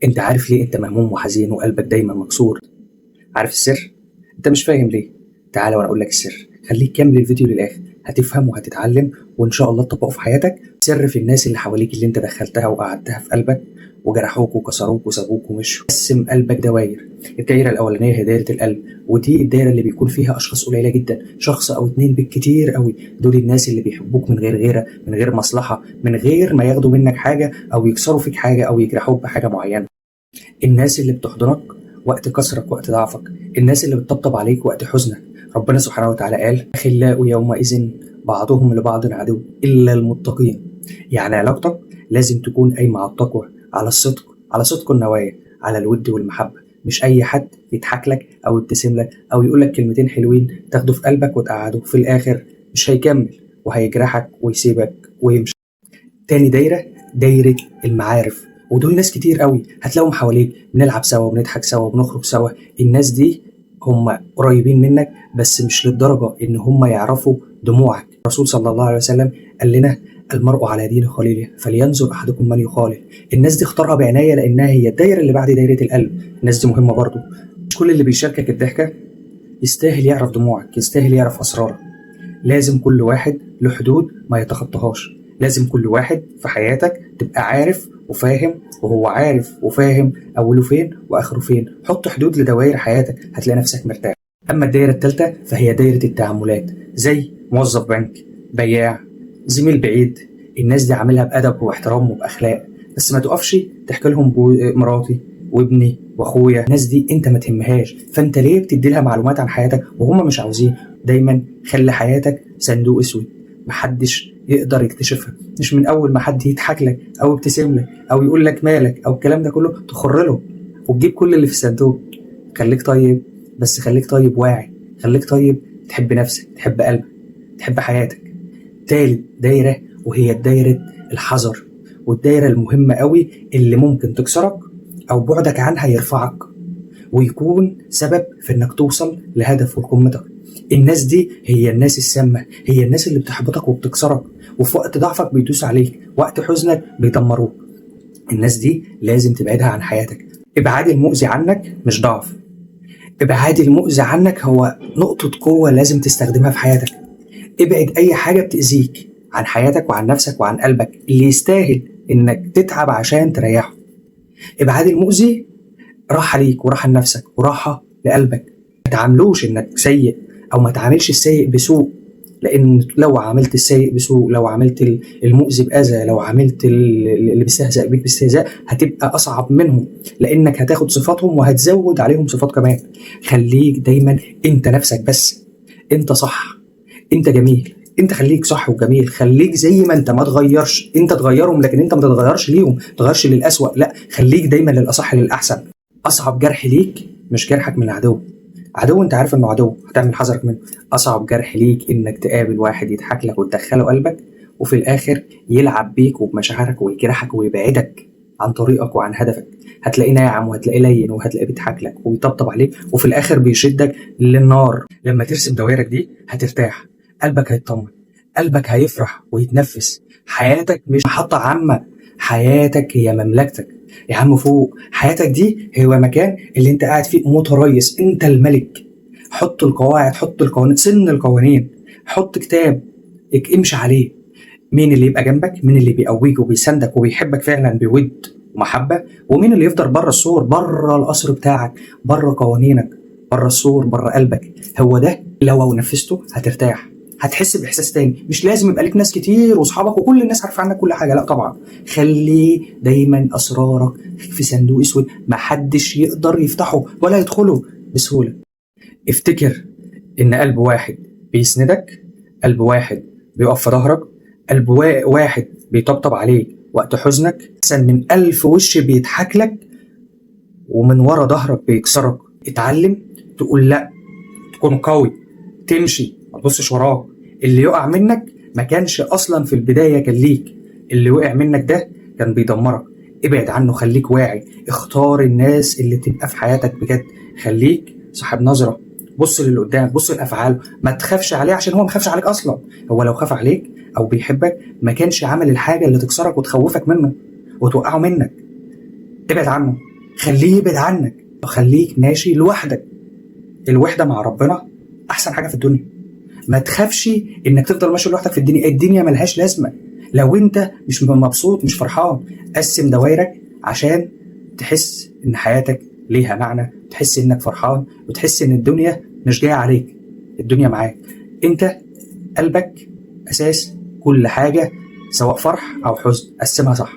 انت عارف ليه انت مهموم وحزين وقلبك دايما مكسور؟ عارف السر؟ انت مش فاهم ليه؟ تعالى وانا اقول لك السر. خليك كمل الفيديو للاخر، هتفهم وهتتعلم وان شاء الله تطبقه في حياتك. سر في الناس اللي حواليك اللي انت دخلتها وقعدتها في قلبك وجرحوك وكسروك وسابوك ومشوا. قسم قلبك دواير. الدايرة الاولانية هي دايرة القلب، ودي الدايرة اللي بيكون فيها اشخاص قليله جدا، شخص او اتنين بالكتير قوي. دول الناس اللي بيحبوك من غير غيره، من غير مصلحة، من غير ما ياخدوا منك حاجة او يكسروا فيك حاجة او يجرحوك بحاجة معينة. الناس اللي بتحضنك وقت كسرك، وقت ضعفك، الناس اللي بتطبطب عليك وقت حزنك. ربنا سبحانه وتعالى قال: أخلاء يومئذ بعضهم لبعض عدو إلا المتقين. يعني علاقتك لازم تكون قايمة على التقوى، على الصدق، على صدق النوايا، على الود والمحبة. مش أي حد يضحك لك أو يبتسم لك أو يقول لك كلمتين حلوين تاخده في قلبك وتقعده، في الآخر مش هيكمل وهيجرحك ويسيبك ويمشي. تاني دايرة، دايرة المعارف، ودول ناس كتير قوي هتلاقيهم حواليك، بنلعب سوا وبنضحك سوا وبنخرج سوا. الناس دي هم قريبين منك بس مش للدرجة إن هم يعرفوا دموعك. الرسول صلى الله عليه وسلم قال لنا: المرء على دين خليله فلينظر أحدكم من يخالل. الناس دي اختارها بعناية لأنها هي الدايرة اللي بعد دايرة القلب. الناس دي مهمة برضو. مش كل اللي بيشاركك الضحكة يستاهل يعرف دموعك، يستاهل يعرف أسرارك. لازم كل واحد له حدود ما يتخطاهاش. لازم كل واحد في حياتك تبقى عارف وفاهم، وهو عارف وفاهم أوله فين وآخره فين. حط حدود لدوائر حياتك هتلاقي نفسك مرتاح. أما الدايرة الثالثة فهي دايرة التعاملات، زي موظف بنك، بياع، زميل بعيد. الناس دي عاملها بأدب واحترام وبأخلاق، بس ما تقفش تحكي لهم مراتي وابني واخويا. الناس دي انت ما تهمهاش، فانت ليه بتدي لها معلومات عن حياتك وهم مش عاوزين؟ دايما خلي حياتك صندوق اسود محدش يقدر يكتشفها. مش من اول ما حد يضحك لك او يبتسم لك او يقول لك مالك او الكلام ده كله تخر له وتجيب كل اللي في الصندوق. خليك طيب، بس خليك طيب واعي، خليك طيب تحب نفسك، تحب قلبك، تحب حياتك. تالت دايرة وهي دايرة الحذر، والدايرة المهمة قوي اللي ممكن تكسرك أو بعدك عنها يرفعك ويكون سبب في إنك توصل لهدف ولقمتك. الناس دي هي الناس السامة، هي الناس اللي بتحبطك وبتكسرك، وفي وقت ضعفك بيدوس عليك، وقت حزنك بيدمروك. الناس دي لازم تبعدها عن حياتك. ابعاد المؤذي عنك مش ضعف، ابعاد المؤذي عنك هو نقطة قوة لازم تستخدمها في حياتك. ابعد أي حاجة بتأذيك عن حياتك وعن نفسك وعن قلبك اللي يستاهل إنك تتعب عشان تريحه. ابعاد المؤذي راحة ليك وراحة لنفسك وراحة لقلبك. ما تعاملوش إنك سيء، أو ما تعاملش السيء بسوء، لأن لو عاملت السيء بسوء، لو عاملت المؤذي بأذى، لو عاملت اللي بيستهزأ بيك باستهزاء، هتبقى أصعب منهم، لأنك هتاخد صفاتهم وهتزود عليهم صفات كمان. خليك دايما أنت نفسك بس، أنت صح، أنت جميل، أنت خليك صح وجميل، خليك زي ما أنت، ما تغيرش. أنت تغيرهم لكن أنت ما تتغيرش ليهم، ما تغيرش للأسوأ، لا، خليك دايما للأصح للأحسن. أصعب جرح ليك مش جرحك من العدو، عدو انت عارف انه عدو هتعمل حذرك منه. اصعب جرح ليك انك تقابل واحد يضحك لك وتدخله قلبك، وفي الاخر يلعب بيك وبمشاعرك ويجرحك ويبعدك عن طريقك وعن هدفك. هتلاقيه ناعم وهتلاقيه لين وهتلاقيه بيضحك لك وبيطبطب عليك، وفي الاخر بيشدك للنار. لما ترسم دوائرك دي هترتاح، قلبك هيطمن، قلبك هيفرح ويتنفس. حياتك مش محطة عامة، حياتك هي مملكتك يا عم. فوق حياتك دي هو مكان اللي انت قاعد فيه متريس، انت الملك. حط القواعد، حط القوانين، سن القوانين، حط كتاب امشي عليه. مين اللي يبقى جنبك، مين اللي بيقويك وبيساندك وبيحبك فعلا بود ومحبة، ومين اللي يفضل بره السور، بره القصر بتاعك، بره قوانينك، بره السور، بره قلبك. هو ده لو نفذته هترتاح، هتحس باحساس تاني. مش لازم يبقى لك ناس كتير واصحابك وكل الناس عارفه عنك كل حاجة، لا طبعا. خلي دايما اسرارك في صندوق اسود محدش يقدر يفتحه ولا يدخله بسهولة. افتكر ان قلب واحد بيسندك، قلب واحد بيقف في ظهرك، قلب واحد بيطبطب عليك وقت حزنك، احسن من 1000 وش بيضحك لك ومن ورا ظهرك بيكسرك. اتعلم تقول لا، تكون قوي، تمشي، ما تبصش وراك. اللي يقع منك ما كانش اصلا في البداية كان ليك، اللي وقع منك ده كان بيدمرك، ابعد عنه، خليك واعي، اختار الناس اللي تبقى في حياتك بجد، خليك صاحب نظره، بص للي قدامك، بص لافعاله، ما تخافش عليه عشان هو ما خافش عليك اصلا. هو لو خاف عليك او بيحبك ما كانش عمل الحاجة اللي تكسرك وتخوفك منه وتوقعه منك. ابعد عنه. خليه يبعد عنك وخليك ماشي لوحدك. الوحدة مع ربنا احسن حاجة في الدنيا. ما تخافش انك تفضل ماشي لوحدك في الدنيا، الدنيا ملهاش لازمه لو انت مش مبسوط مش فرحان. قسم دوايرك عشان تحس ان حياتك ليها معنى، تحس انك فرحان، وتحس ان الدنيا مش جاية عليك، الدنيا معاك. انت قلبك اساس كل حاجة، سواء فرح او حزن، قسمها صح.